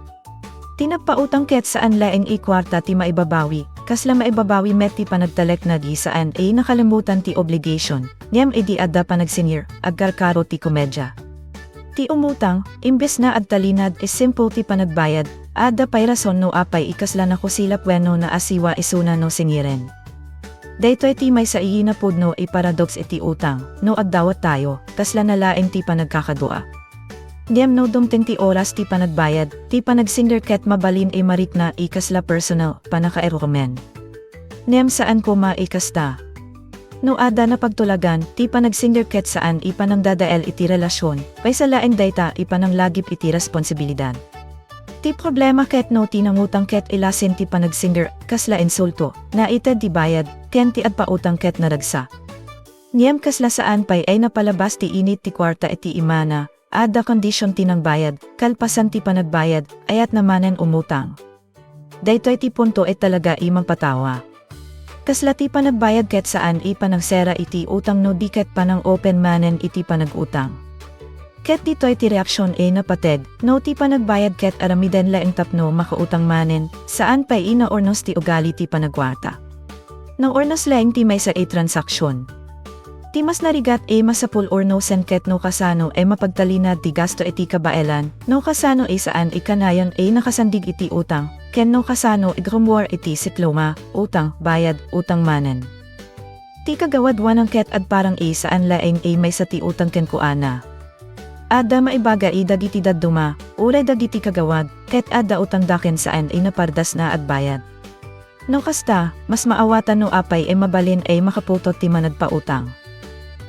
Ti nagpautang ket saan laeng a kuarta ti maibabawi, kasla maibabawi met ti panagtalek na di saan a nakalimmutan ti obligation, ngem idi adda panagsingir, agkarkaro ti komedia. Ti umutang, imbes na agtalinaed a simple ti panagbayad, adda pay rason no apay a kasla nakusilap wenno naasiwa isuna no singiren. Daytoy ti maysa a napudno a paradox iti utang, no agdawat tayo, kasla na laeng ti panagkakadua. Ngem no dumteng ti oras ti panagbayad, ti panagsingir ket mabalin a marikna a kasla personal a pannakairurumen. Ngem saan koma a kasta. No adda napagtulagan, ti panagsingir ket saan a panangdadael iti relasion, maysa laeng dayta a pananglagip iti responsibilidad. Ti problema ket no ti nangutang ket ilasin ti panagsingir, kasla insulto, naited ti bayad, ken ti agpautang ket naragsak. Ngem kasla saan pay a napalabas ti init ti kuarta iti imana, adda kondisyon ti nangbayad, kalpasan ti panagbayad, ayatna manen umutang. Daytoy ti punto a talaga a mangpatawa. Kasla ti panagbayad ket saan a panangsera iti utang no di ket panang-open manen iti panagutang. Ket ditoy ti reaksion a napateg, no ti panagbayad ket aramiden laeng tapno makautang manen, saan pay a naurnos ti ugali ti panagkuarta. Naurnos laeng ti maysa a transaksyon. Ti mas narigat a masapul urnosen ket no kasano a mapagtalinaed ti gasto iti kabaelan, no kasano a saan a kanayon a nakasandig iti utang, ken no kasano a grumuar iti siklo nga, utang, bayad, utang manen. Ti Kagawad Wanang ket agparang a saan laeng a maysa ti utang kenkuana. Adda maibaga a dagiti dadduma, uray dagiti kagawad, ket adda utangda ken saan a napardasna agbayad. No kasta, mas maawatan no apay a mabalin a makaputot ti managpautang.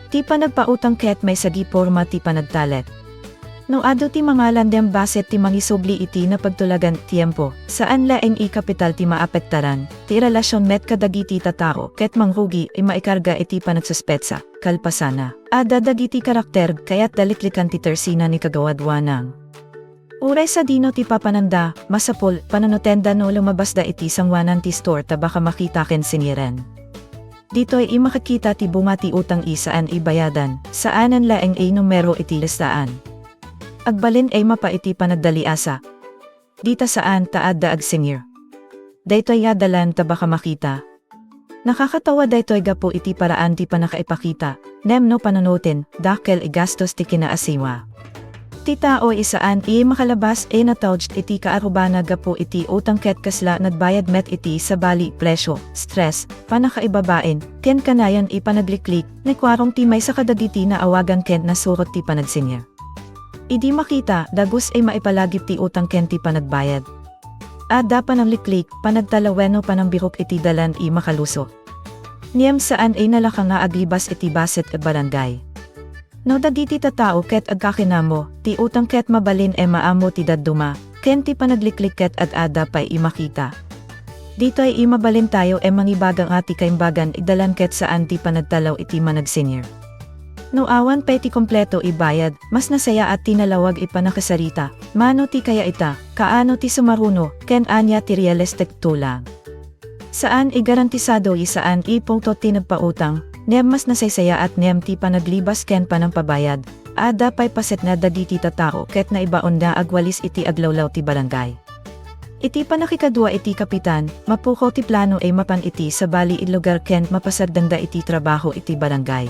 Ti panagpautang ket maysa a porma ti panagtalek. No adu ti mangalandem bassit ti mangisubli iti napagtulagan a tiempo, saan laeng a kapital ti maapektaran, ti relasion met kadagiti tattao ket mangrugi a maikarga iti panagsuspetsa, kalpasana. Adda dagiti karakter, kayatda liklikan ti tersina ni Kagawad Wanang. Uray sadino ti papananda, masapul, panunotenda no lumabasda iti sanguanan ti store ta baka makita ken singiren. Ditoy a makikita ti bunga ti utang a saan a bayadan, saanen laeng a numero iti listaan. Agbalin a mapa iti panagdaliasa. Dita saan ta adda agsingir. Daytoy a dalan ta baka makita. Nakakatawa daytoy gapu iti paraan ti pannakaipakita, ngem no panunoten, dakkel a gastos ti kinaasiwa. Ti tao a saan a makalabas a na-touched iti kaarrubana gapu iti utang ket kasla nagbayad met iti sabali, presyo, stress, pannakaibabain, ken kanayon a panagliklik, nakuarong ti maysa kadagiti naawagan ken nasurot ti panagsingir. Idi makita, dagus a maipalagip ti utang ken ti panagbayad. Adda panangliklik, panagtala wenno panangbirok iti dalan a makalusot. Ngem saan a nalaka nga aglibas iti bassit a barangay. No dagiti tattao ket agkakinammo, ti utang ket mabalin a maammo ti dadduma, ken ti panagliklik ket ad-adda pay a makita. Ditoy a mabalin tayo a mangibaga nga ti kaimbagan a dalan ket saan ti panagtalaw iti managsingir. No awan pay ti kompleto a bayad, mas nasayaat ti nalawag a pannakasarita, mano ti kaya ita, kaano ti sumaruno, ken ania ti realistic a tulag. Saan a garantisado a saan a punto ti nagpautang, ngem mas nasaysayaat ngem ti panaglibas ken panangpabayad, adda pay paset nga dagiti tattao ket naibaon nga agwalis iti aglawlaw ti barangay. Iti pannakikadua iti kapitan, mapukaw ti plano a mapan iti sabali a lugar ken mapasardengda iti trabaho iti barangay.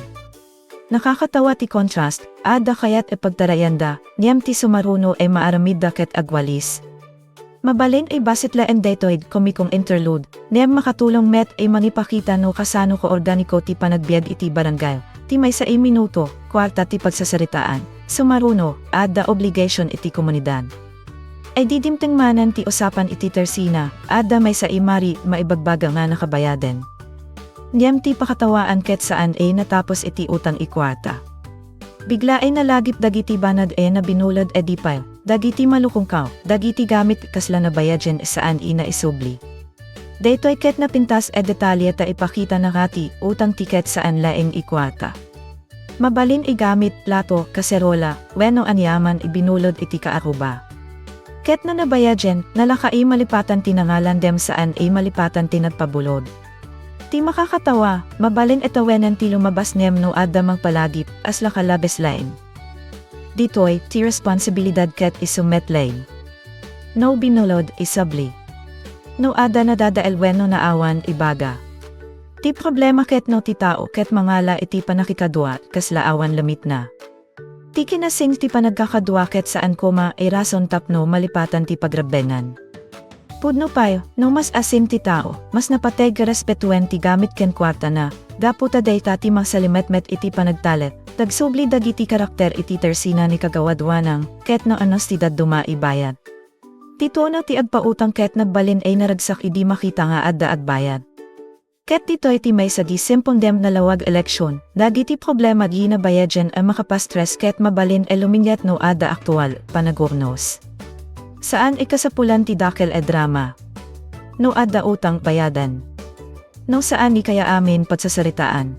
Nakakatawa ti contrast, adda kayat a pagtarayanda, ngem ti sumaruno a maaramidda ket agwalis. Mabalin a ibaset laeng daytoy iti komikong interlude, ngem makatulong met a mangipakita no kasano kaorganiko ti panagbiag iti barangay. Ti maysa a minuto, kuarta ti pagsasaritaan. Sumaruno, adda obligation iti komunidad. Ay di dimteng manen ti usapan iti tersina, adda maysa a mari maibagbaga nga nakabayaden. Ngem ti pakatawaan ket saan a natapos iti utang a kuarta. Bigla a nalagip dagiti banag a nabinulod a dipay, dagiti malukongkaw, dagiti gamit kasla nabayaden a saan a naisubli. Daytoy ket napintas a detalye ta ipakita na nga ti utang ti ket saan laeng a kuarta. Mabalin a gamit, plato, kaserola, wenno aniaman a binulod iti kaaruba. Ket no nabayaden, nalaka a malipatan ti nangalan ngem saan a malipatan ti nagpabulod. Ti makakatawa, mabalin a tawenan ti lumabas ngem no adda mangpalagip, aslaka labes laeng. Ditoy, ti responsibilidad ket isu met laeng. No binulod, isubli. No adda nadadael wenno naawan, ibaga. Ti problema ket no ti tao ket mangala iti pannakikadua, kasla awan limitna. Ti kinasing ti panagkakadua ket saan koma a rason tapno malipatan ti pagrabbengan. Pudno pay, no mas asin ti tao, mas napateg a respetuen ti gamit ken kuartana, gapu ta dayta ti mangsalimetmet iti panagtalek, tagsubli dagiti karakter iti tersina ni Kagawad Wanang, ket no anus ti dadduma a bayad. Ti tono ti agpautang ket nagbalin a naragsak idi makita nga adda agbayad. Ket ditoy ti maysa a simple ngem nalawag a leksion, dagiti problema a nabayaden a makapastres ket mabalin a luminget no adda aktual a panagurnos. Saan a kasapulan ti dakkel a drama. No adda utang, bayadan. No saan, kayat amin pagsasaritaan.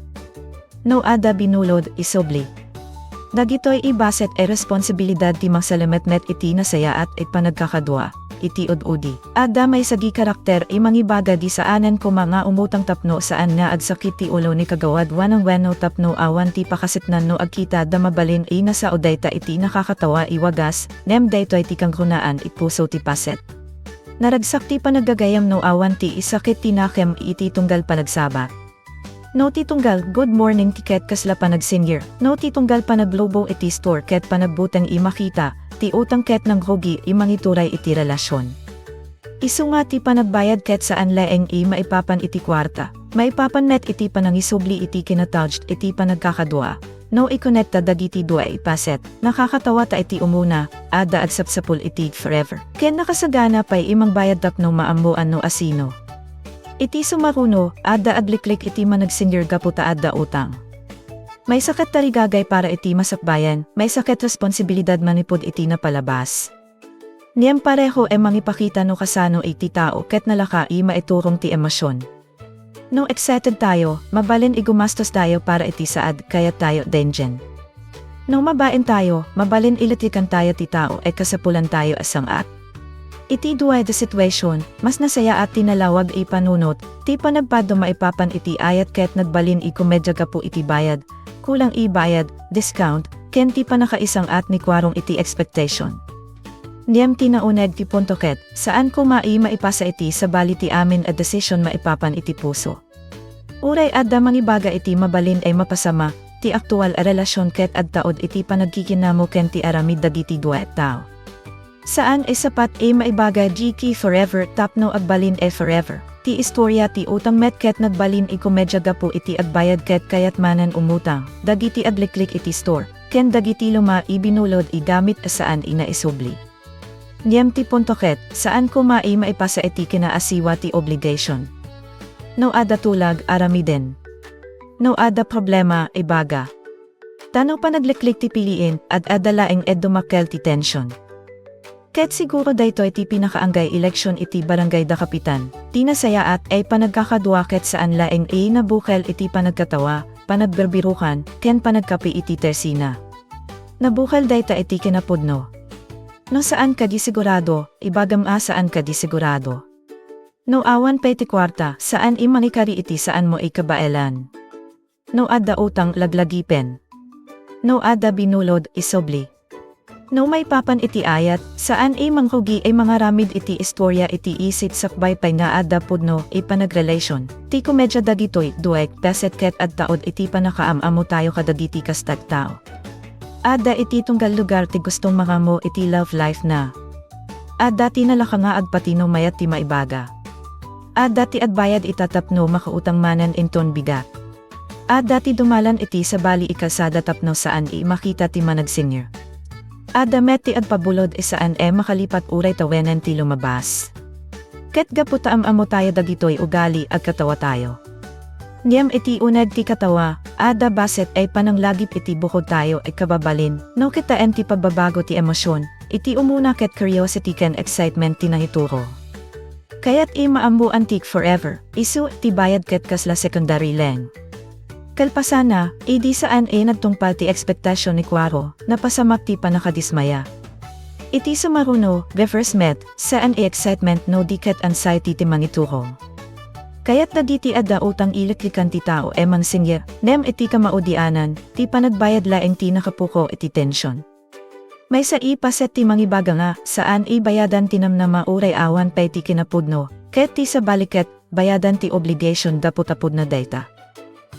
No adda binulod, isubli. Dagitoy a baset a responsibilidad ti mangsalimetmet iti nasayaat a panagkakadua, iti ud-udi. Adda maysa a karakter a mangibaga a saanen koma nga umutang tapno saan nga agsakit ti ulo ni Kagawad Wanang wenno tapno awan ti pakasetnan no agkita a mabalin a nasao dayta iti nakakatawa a wagas, ngem daytoy ti kangrunaan iti puso ti paset. Naragsak ti panagagayam no awan ti isakit ti nakem iti tunggal panagsaba. No ti tunggal good morning ti ket kasla panagsinger, no ti tunggal panaglubo iti store ket panagbuteng a makita, ti utang ket nangrugi a mangituray iti relasion. Isu nga ti panagbayad ket saan laeng a maipapan iti kuarta, maipapan met iti panangisubli iti kinatudget iti panagkakadua. No ikonekta dagiti dua a paset, nakakatawa ta iti umuna, adda agsapsapul iti forever. Ken nakasagana pay a mangbayad tapno maammoan no asino. Iti sumaruno, adda agliklik iti managsinger gapu ta adda utang. Maysa ket tarigagay para iti masakbayan, maysa ket responsibilidad manipud iti napalabas. Ngem pareho a mangipakita no kasano iti tao ket nalaka a maiturong ti emosion. No excited tayo, mabalin a gumastos tayo para iti saad, kayat tayo denggen. No mabain tayo, mabalin a litikan tayo ti tao a kasapulan tayo a sangaat. Iti dua a situation, mas nasayaat ti nalawag a panunot, ti panagpadum maipapan iti ayat ket nagbalin a komedia gapu iti bayad, kulang a bayad, discount, ken ti pannakaisangaat ni kuarong iti expectation. Ngem ti nauneg ti punto ket, saan koma a maipasa iti sabali ti amin a decision maipapan iti puso. Uray adda mangibaga iti mabalin a mapasama, ti aktual a relasion ket agtaud iti panagkikinammo ken ti aramid dagiti dua a tao. Saan a sapat a maibaga a forever tapno agbalin a forever. Ti istoria ti utang met ket nagbalin a komedia gapu iti agbayad ket kayat manen umutang, dagiti agliklik iti store, ken dagiti luma a binulod a gamit a saan a naisubli. Ngem ti punto ket, saan koma a maipasa iti kinaasiwa ti obligation. No adda tulag, aramiden. No adda problema, ibaga. Ta no panagliklik ti piliin, ad-adda laeng a dumakkel ti tension. Ket siguro daytoy ti pinakaanggay a leksion iti barangay da kapitan, ti nasayaat a panagkakadua ket saan laeng a nabukel iti panagkatawa, panagbirubirukan, ken panagkape iti tersina. Nabukel dayta iti kinapudno. No saan kadi sigurado, ibagam a saan kadi sigurado. No awan pay ti kuarta, saan a mangikari iti saanmo a kabaelan. No adda utang, laglagipen. No adda binulod, isubli. No maipapan iti ayat, saan a mangrugi a mangaramid iti istoria iti isit sakbay pay nga adda pudno a panagrelasion. Ti komedia dagitoy dua a paset ket agtaud iti pannakaam-ammo tayo kadagiti kasta a tao. Adda iti tunggal lugar ti gustong mangammo iti love life na. Adda ti nalaka nga agpatino mayat ti maibaga. Adda ti agbayad ita tapno makautang manen inton bigat. Adda ti dumalan iti sabali ikalsada tapno saan i makita ti managsenior. Adda met ti agpabulod i saan e makalipat uray tawenen ti lumabas. Ket gapu ta am-ammo tayo dagitoy ugali, agkatawa tayo. Ngem iti uneg ti katawa, adda bassit a pananglagip iti bukod tayo a kababalin, no kitaen ti pagbabago ti emosyon, iti umuna ket curiosity ken excitement ti nangituro. Kayat a maammoan ti forever, isu ti bayad ket kasla secondary lang. Kalpasanna, idi saan a nagtungpal ti ekspektasyon ni Kuaro, napasamak ti pannakadismaya. Iti sumaruno, refers met, saan a excitement no di ket anxiety ti mangituro. Kayat dagiti adda utang iliklikan ti tao a mangsenior, ngem iti kamaudianan, ti panagbayad laeng ti nakapukaw iti tension. Maysa a bassit ti mangibaga nga, saan a bayadan ti namnama uray awan pay ti kinapudno, ket ti sabali ket, bayadan ti obligation gapu ta pudno dayta.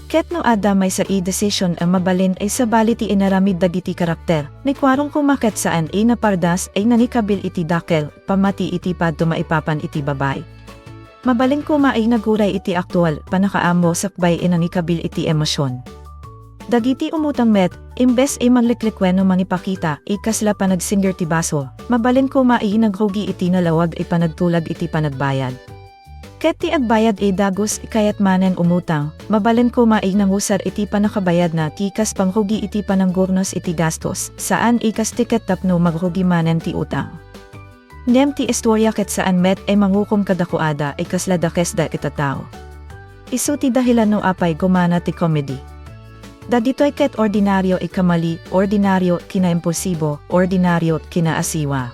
Ket no adda maysa a decision a mabalin a sabali ti inaramid dagiti karakter, ni Kuarong koma ket saan a napardas a nangikabil iti dakkel, pammati iti padto maipapan iti babai. Mabalin koma a naguray iti aktual, pannakaammo sakbay a nangikabil iti emosyon. Dagiti umutang met, imbes a mangliklik wenno mangipakita a kasla panagsenior ti basol, mabalin koma a nagrugi iti nalawag a panagtulag iti panagbayad. Ket ti agbayad a dagus kayat manen umutang, mabalin koma a nangusar iti pannakabayadna ti kas pangrugi iti panangurnos iti gastos, saan a kas tiket tapno magrugi manen ti utang. Ngem ti istoria ket saan met a mangukom kadakuada a kasla dakesda ket a tao. Isu ti dahilan no apay gumana ti comedy. Dagitoy ket ordinario a kamali, ordinario a kinaimpulsibo, ordinario a kinaasiwa.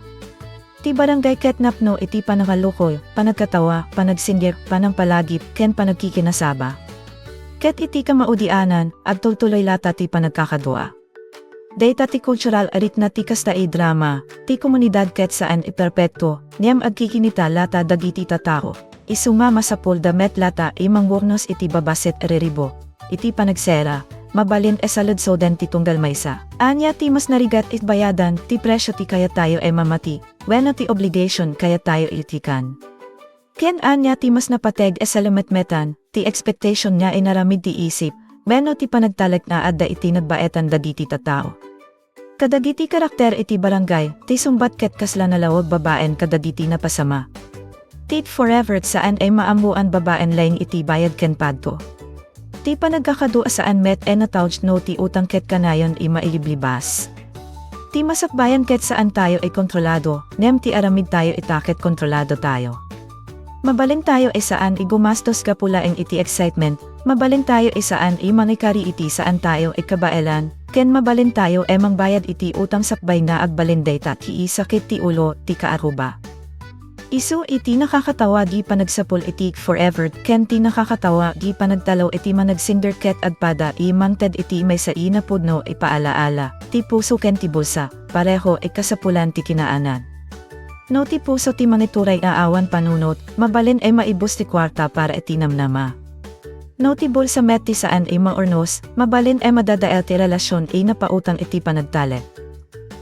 Ti barangay ket napno iti panangalukol, panagkatawa, panagsingir, panangpalagip, ken panagkikinasaba. Ket iti kamaudianan, agtultuloy latta ti panagkakadua. Dayta ti kultural a rikna ti kasta a drama, ti komunidad ket saan a perpekto, ngem agkikinita latta dagiti tattao. Isu nga masapulda met latta a mangurnos iti babassit a riribuk, iti panagsera, mabalin a saludsoden ti tunggal maysa. Ania ti mas narigat a bayadan, ti presio ti kayat tayo a mamati, wenno ti obligation kayat tayo a itikan? Ken ania ti mas napateg a salemetmetan, ti expectation nga inaramid ti isip, wenno ti panagtalek nga adda iti nagbaetan dagiti tattao? Kadagiti karakter iti barangay, ti sungbat ket kasla nalawag babaen kadagiti napasama. Ti forever saan a maammoan babaen laeng iti bayad ken padto. Ti panagkakadua saan met a natouch no ti utang ket kanayon a mailiblibas. Ti masakbayan ket saan tayo a kontrolado, ngem ti aramid tayo ita ket kontrolado tayo. Mabalin tayo a saan a gumastos gapu laeng iti excitement, mabalin tayo a saan a mangikari iti saan tayo a kabaelan, ken mabalin tayo a mangbayad iti utang sakbay nga agbalin dayta ti sakit ti ulo ti kaaruba. Isu iti nakakatawa ti panagsapul iti forever ken ti nakakatawa ti panagtalaw iti managsingir ket agpada a mangted iti maysa a napudno a paalaala, ti puso ken ti bulsa, pareho a kasapulan ti kinaanan. No ti puso ti mangituray a awan panunot, mabalin a maibus ti kuarta para iti namnama. No ti bulsa met ti saan a maurnos, mabalin a madadael ti relasion a napautang iti panagtalek.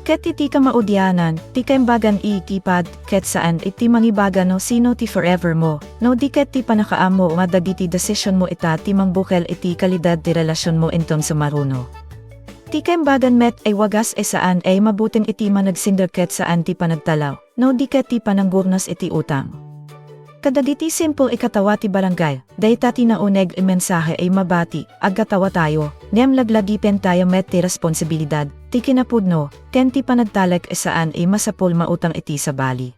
Ket iti kamaudianan, ti kaimbagan iti pad, ket saan iti mangibaga no sino ti forever mo, no di ket ti panakaammo nga dagiti desisyon mo ita ti mangbukel iti kalidad ti relasion mo inton sumaruno. Ti kaimbagan met a wagas a saan a mabuting iti managsingir ket saan ti panagtalaw, no di ket ti pananggurnos iti utang. Kadagiti simple a katawa ti barangay, dayta ti nauneg a mensahe a mabati, agkatawa tayo, ngem laglagipen tayo met ti responsibilidad, ti kinapudno, ken ti panagtalek a saan a masapul mautang iti sabali.